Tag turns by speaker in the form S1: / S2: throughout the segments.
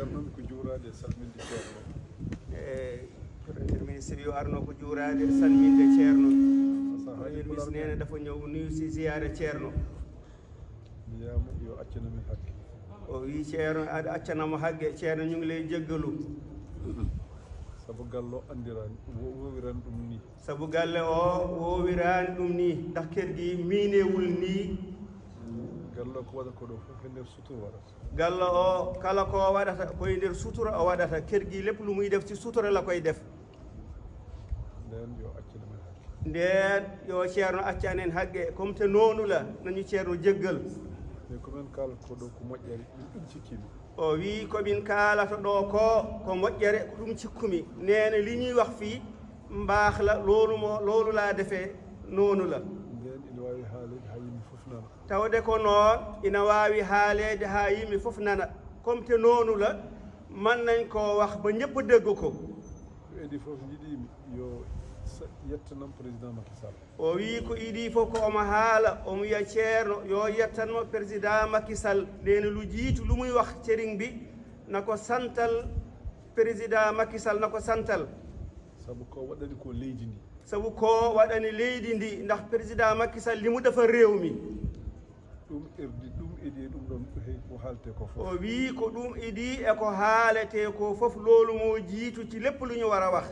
S1: jarnon ko juurade salminde ceerno
S2: premier ministre yo arno ko juurade salminde ceerno premier ministre nene dafa ñëw nuyu si ziyaare ceerno
S1: mbiyama yo accana min hakke
S2: o wi ceerno aɗa accanamo hagge ceerno ñu ngi lay jéggalu
S1: sabu gallo andirani wowiran ɗum ni
S2: sabu galle o wowirani ɗum ni ndax kër gi miinewul nii
S1: gallo ko waɗa ko ɗo fof e nder sutura waɗata
S2: gallo o kala ko waɗata koye nder sutura o waɗata kër gi lépp lu muy def ci sutura la koy def
S1: nden yo accana min hakke
S2: nden yo ceerno accan en hagge comme te noonu la nañu ceerno jéggal
S1: mais komin kalata ko ɗo ko moƴƴere ɗum cikkimi
S2: o wi komin kaalata ɗo ko moƴƴere ko ɗum cikkumi nene li ñuy wax fii mbaax la loolu laa defee noonu la
S1: nden ina wawi haalede ha yimɓe fof nana
S2: tawde ko noon ina waawi haaleede haa yimɓe fof nana comme te noonu la man nañ koo wax ba ñëpp dégg ko
S1: ko idi fof jiɗimi yo yettanam président Macky Sall
S2: o wi ko idi fof ko omo haala omo wiya ceerno yo yettanmo président Macky Sall nene lu jiitu lu muy wax ceriŋ bi na ko santal président Macky Sall na ko santal
S1: sabu ko waɗani ko leydi ndi
S2: sabu ko waɗani leydi ndi ndax président Macky Sall li mu dafa réew mi
S1: ɗum erdi ɗum idi ɗum ɗon ko haalte ko fof
S2: o wi ko ɗum idi e ko haalete ko fof loolu moo jiitu ci lépp lu ñu war a wax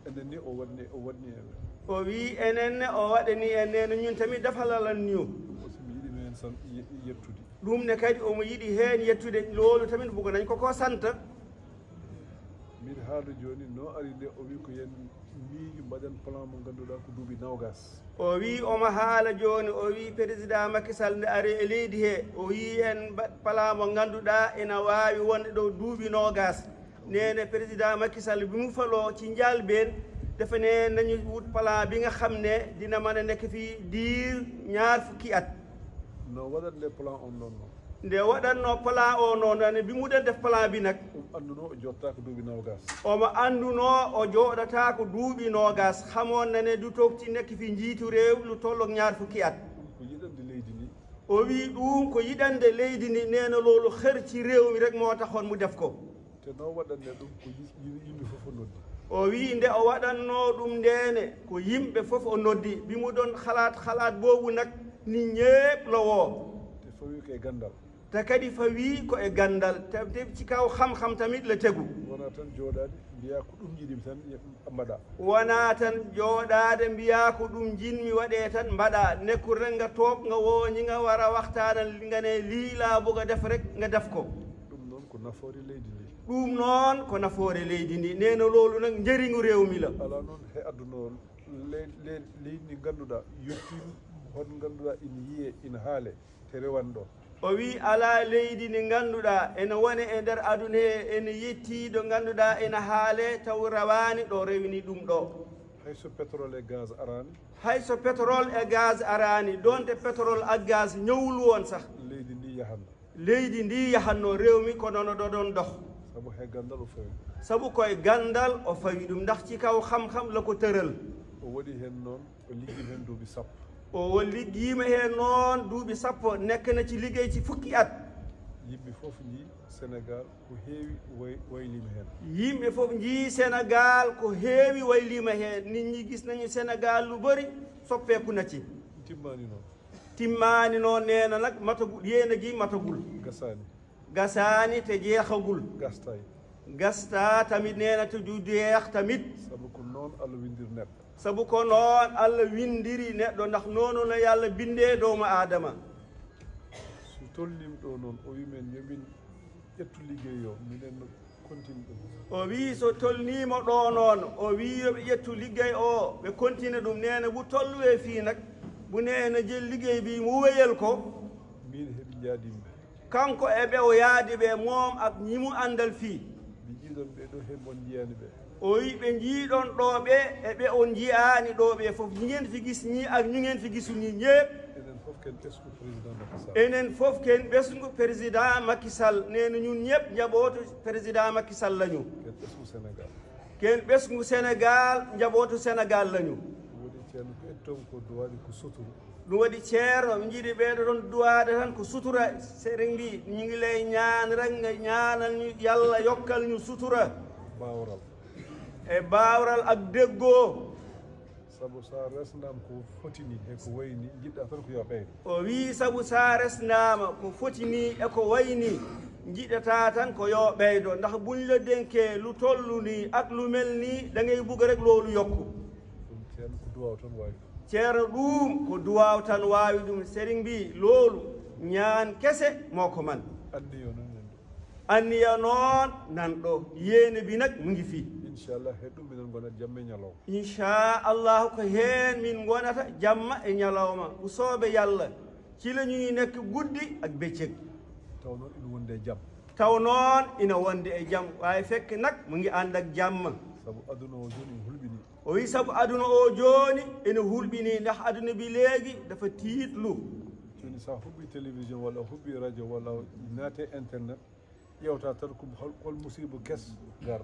S1: enen ni o waɗni en
S2: o wi enenne o waɗani en nene ñun tamit dafalalan niw
S1: ɗum aussi mi yiɗino hen san yettude
S2: ɗum ne kadi omo yiɗi heen yettude loolu tamit bugo nañ koko santa
S1: mbiɗa haala joni no ari nde o wi ko yen miijo mbaɗen plan mo ngannduɗa ko duuɓi nawgas
S2: o wi omo haala joni o wi président Macky Sall nde ari e leydi he o wi en plan mo ngannduɗa ina wawi wonde ɗo duuɓi nogas nene président Macky Sall bi mu faloo ci njaalbeen dafa ne nañu wut plan bi nga xam ne dina mën a nekk fii diir ñaar fukki at
S1: no waɗatnde plan on noon noon
S2: nde waɗatno plan o noon bi mu den def plan bi nag
S1: anduno o joɗata ko duuɓi nawgas
S2: omo anduno o jooɗata ko duuɓi nogas xamoon na ne du toog ci nekk fi njiitu réew lu tollook ñaar fukki at
S1: ko yiɗande leydi ndi
S2: o wi ɗum ko yiɗande leydi ndi nee na loolu xër ci réew mi rek moo taxoon mu def ko
S1: te no waɗanne ɗum ko yimɓe fof o noddi
S2: o wi nde o waɗatno ɗum ndene ko yimɓe fof o noddi bi mu doon xalaat boobu nag nit ñépp la woo
S1: te fawi ko e gandal
S2: te kadi fawi ko e gandal te ci kaw xam-xam tamit la tegu
S1: wona tan jooɗade mbiya ko ɗum jiɗimi tan mbaɗa
S2: wona tan jooɗade mbiya ko ɗum jinmi waɗe tan mbaɗa nekkul rek nga toog nga woo ñi nga war a waxtaanal nga ne lii laa bëgg a def rek nga def ko
S1: ɗum noon ko nafoore leydi ndi
S2: ɗum noon ko nafoore leydi ndi nee na loolu nag njëriñu réew mi la
S1: ala noon he adduno leydi ndi ngannduɗa yettima hon ngannduɗa ina yiye ina haale te rewan ɗo
S2: o wi ala leydi ndi ngannduɗa ene wone e nder aduna he ene yetti ɗo ngannduɗa ene haale taw rawani ɗo rewini ɗum ɗo
S1: hayso pétrole e gaz arani
S2: hayso pétrole e gaz arani donte pétrole ak gaz ñëwul woon sax
S1: leydi ndi yahanno
S2: leydi ndi yahanno réew mi ko nono ɗo ɗon dox
S1: sabu he gandal o fawi
S2: sabu koye gandal o fawi ɗum ndax ci kaw xam-xam la ko tëral
S1: o waɗi hen noon o liggi hen duuɓi sappo
S2: o liggiima heen noon duuɓi sappo nekk na ci liggéey ci fukki at
S1: yimɓe fof jii sénégal ko heewi waylima heen
S2: yimɓe fof njii sénégal ko heewi waylima heen nit ñi gis nañu sénégal lu bëri soppeeku na ci timmaani noon nee na nag matagul yéena gi matagul gasaani te jeexagul gasta tamit nee na te du jeex tamit
S1: sabu ko noon Allah windir neɗɗo
S2: sabu ko noon Allah windiri neɗɗo ndax noonu la yàlla bindee doomu aadama
S1: so tolnim ɗo noon o wi men yomin ƴettu liggey o minen continue ɗum
S2: o wi so tolnima ɗo noon o wi yoɓe ƴettu liggey o ɓe continue ɗum nene bu tolluwe fii nag bu neena jël liggey bi mu wéyal ko
S1: min heɓi jaadimɓe
S2: kanko e ɓe o yaadi ɓe moom ak ñi mu àndal fii
S1: ɓe jiiɗon ɓe ɗo hen mon jiyani ɓe
S2: o wi ɓe jiiɗon ɗo ɓe e ɓe on jiyaani ɗo ɓe fof ñi ngeen fi gis ñi ak ñu ngeen fi gisu ñi ñépp enen fof ken ɓesgu président Macky Sall nena ñun ñépp njabootu président Macky Sall lañu ken ɓesgu Sénégal njabootu Sénégal lañu ɗum waɗi ceerno mi jiiɗi ɓeeɗo toon duwaade tan ko sutura seren mbi ñu ngi lay ñaan rek nga ñaanal ñu yàlla yokkal ñu sutura
S1: baawral
S2: e baawral ak déggoo
S1: sabu sa resnaama ko fotini e ko wayni jiɗɗa tan ko yo ɓeydo
S2: o wii sabu sa resnaama ko fotini e ko wayni jiɗata tan ko yo ɓeydo ndax buñ la dénkee lu tollu nii ak lu mel nii da ngay bugg rek loolu yokku
S1: ɗum ceerno ko duwaw tan waawi
S2: ceerno ɗum ko duwaw tan waawi ɗum sering mbi loolu ñaan kese moo ko man
S1: anniyo noon nan
S2: anniya noon nan ɗo yéene bi nag mu ngi fii
S1: inchallah he ɗum minen gonat jamme ñalawma
S2: inchallahu ko heen min gonata jamma e ñalawma bu soobe yàlla ci la ñuy nekk guddi ak bëccëg
S1: taw noon ina wonde e jam
S2: taw noon ina wonde e jam waaye fekk nag mu ngi ànd ak jàmm
S1: sabu aduna o joni ina hulɓini
S2: o wi sabu aduna o jooni ene hulɓini ndax aduna bi léegi dafa tiitlu
S1: joni sa huɓɓi télévision walla huɓɓi radio walla naate internet ƴewta tan ko hol musiba kes gar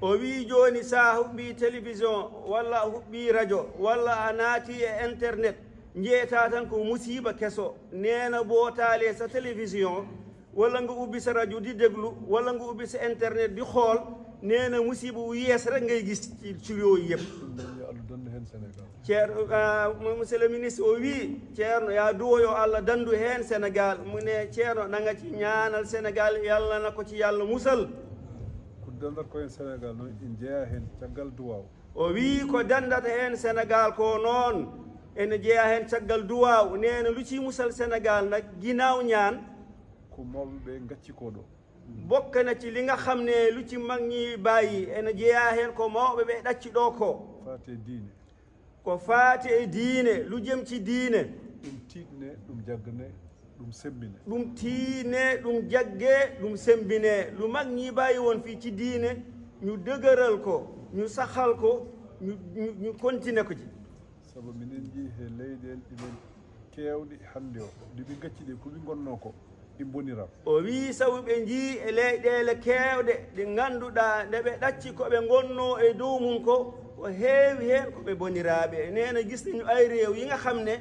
S2: o wi jooni sa huɓɓi télévision walla huɓɓi radio walla a naati e internet njeeta tan ko musiba keso neena bootaale sa télévision walla nga ubbi sa radio di déglu walla nga ubbi sa internet di xool neena musiba wu yees rek ngay gis ci yooyu yëpp
S1: ɗum ɗon yo allah dandu hen sénégal
S2: ceerno monsieur le ministre o wi ceerno ya duwoyo allah dandu heen sénégal mu ne ceerno nanga ci ñaanal sénégal yàlla na ko ci yàlla musal
S1: ko dandata ko hen sénégal noon en jeeya hen caggal duwaw
S2: o wi ko dandata heen sénégal ko noon ene jeeya heen caggal duwaw neena lu ci musal sénégal nag ginaaw ñaan
S1: ko mawɓe ɓe gacci ko ɗo
S2: bokk na ci li nga xam ne lu ci mag ñi bàyyi ene jeeya heen ko mawɓe ɓe ɗacci ɗo ko
S1: faate diine
S2: ko faati e diine lu jëm ci diine
S1: ɗum tiiɗne ɗum jaggane ɗum sembine
S2: ɗum tiine ɗum jagge ɗum sembine lu mag ñi bàyyi woon fii ci diine ñu dëgëral ko ñu saxal ko ñu continuer ko ci
S1: sabu minen jii he leyɗel ɗimen keewɗi hannde o ɗiɓe gacci ɗe ko ɓe gonno ko ɗi boniram
S2: o wii sabu ɓe njii e leyɗeele keewɗe ɗi ngannduɗaa nde ɓe ɗacci ko ɓe ngonno e dow mum ko heewi heen ko ɓe boniraaɓe neena gis nañu ay réew yi nga xam ne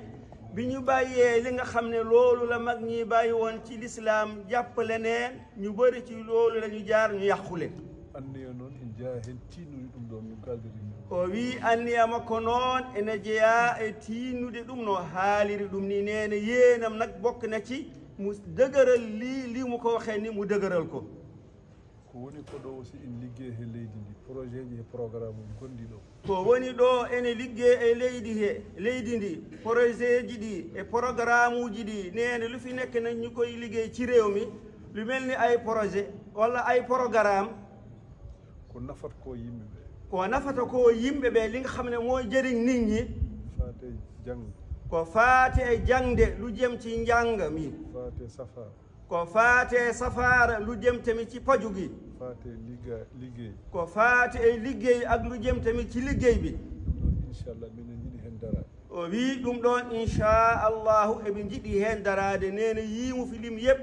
S2: bi ñu bàyyee li nga xam ne loolu la mag ñi bàyyi woon ci lislaam jàppale neen ñu bëri ci loolu la ñu jaar ñu yàqule
S1: anniya noon en jeeya heen tiinnude ɗum ɗon no kaldiri
S2: o wii anniya makko noon ene jeyaa e tiinnude ɗum no haaliri ɗum ni neena yeenam nag bokk na ci mu dëgëral lii mu ko waxee ni mu dëgëral ko
S1: ko woni ko ɗo aussi en liggey he leydi ndi projet ji e programme uji gonɗi ɗo
S2: ko woni ɗo ene liggey e leydi ndi projet ji ɗi e programme uji ɗi neene lu fi nekk nag ñu koy liggéey ci réew mi lu mel ni ay projet walla ay programme
S1: ko nafata ko yimɓe ɓe
S2: ko nafata ko yimɓe ɓe li nga xam ne mooy jëriñ nit ñi
S1: faate jangde
S2: ko faate e jangde lu jëm ci njàng mi
S1: faate safara
S2: ko faate safaara lu jëm tamit ci paju gi
S1: faate liggéey
S2: ko faate e liggéey ak lu jëm tamit ci liggéey bi
S1: ɗum inchallah minen jiɗi heen daraade
S2: o wii ɗum ɗon inchallahu eɓe jiɗi heen daraade neena yiimu filim yépp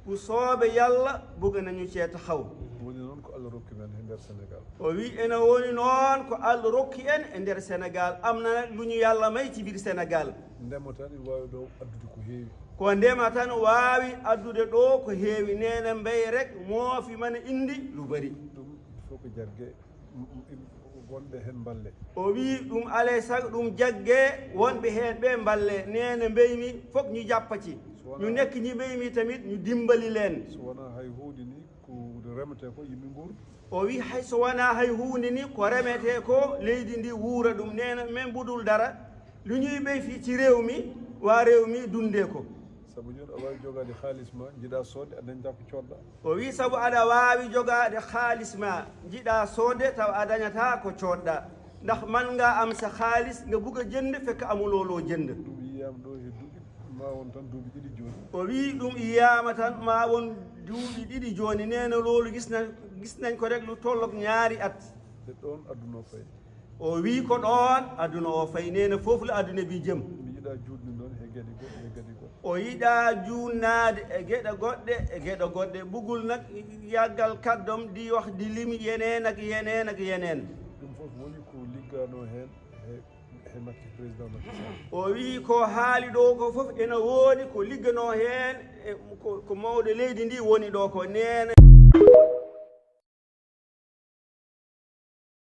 S2: ku soobe yàlla bëgg nañu cee taxaw
S1: woni noon ko allah rokki men e ndeer sénégal
S2: o wii ene woni noon ko allah rokki en e ndeer sénégal am na nag lu ñu yàlla may ci biir sénégal
S1: ndema tan ene waawi ɗo addude ko heewi
S2: ko ndema tan waawi addude ɗo ko heewi neena mbey rek moofi mana indi lu bari
S1: ɗum il faut ko jarge wonɓe heen mballe
S2: o wii ɗum alay sago ɗum jagge wonɓe heen ɓe mballe neena mbeymi fof ñu jàppa ci ñu nekk ñi mbeymi tamit ñu dimbali leen
S1: so wonaa hay huunde ni ko remete ko yimɓe nguur
S2: o wii hay so wonaa hay huunde ni ko remete ko leydi ndi wuura ɗum neena men budul dara lu ñuy ɓey fii ci réew mi waa réew mi dundee ko
S1: sabu joni a waawi jogaade haalis ma jiɗaa soodde a dañataa ko coodɗa
S2: o wii sabu aɗa waawi jogaade haalis ma jiɗaa soodde taw a dañataa ko coodɗa ndax man nga am sa haalis nga bugg a jënd fekk amuloloo jënd
S1: ɗum yiyama ɗo he duuɓi ma won tan duuɓi ɗiɗi jooni
S2: o wii ɗum yiyama tan ma won duuɓi ɗiɗi jooni neena loolu gis nañ ko rek lu tollok ñaari at
S1: te ɗon aduna o fayi
S2: o wii ko ɗon aduna o fayi neena fof la aduna bi jëm
S1: mi yiɗa juutni noon he geɗe goɗɗe he geɗe goɗɗe
S2: o yiɗa juutnaade e geɗe goɗɗe bugul nag yaggal kaddom di wax di limi yeneen ak yeneen
S1: ɗum fof woni ko liggano heen he makki président Macky Sall.
S2: o wi ko haali ɗo ko fof ene woodi ko liggano heen ko mawɗo leydi ndi woni ɗo ko nene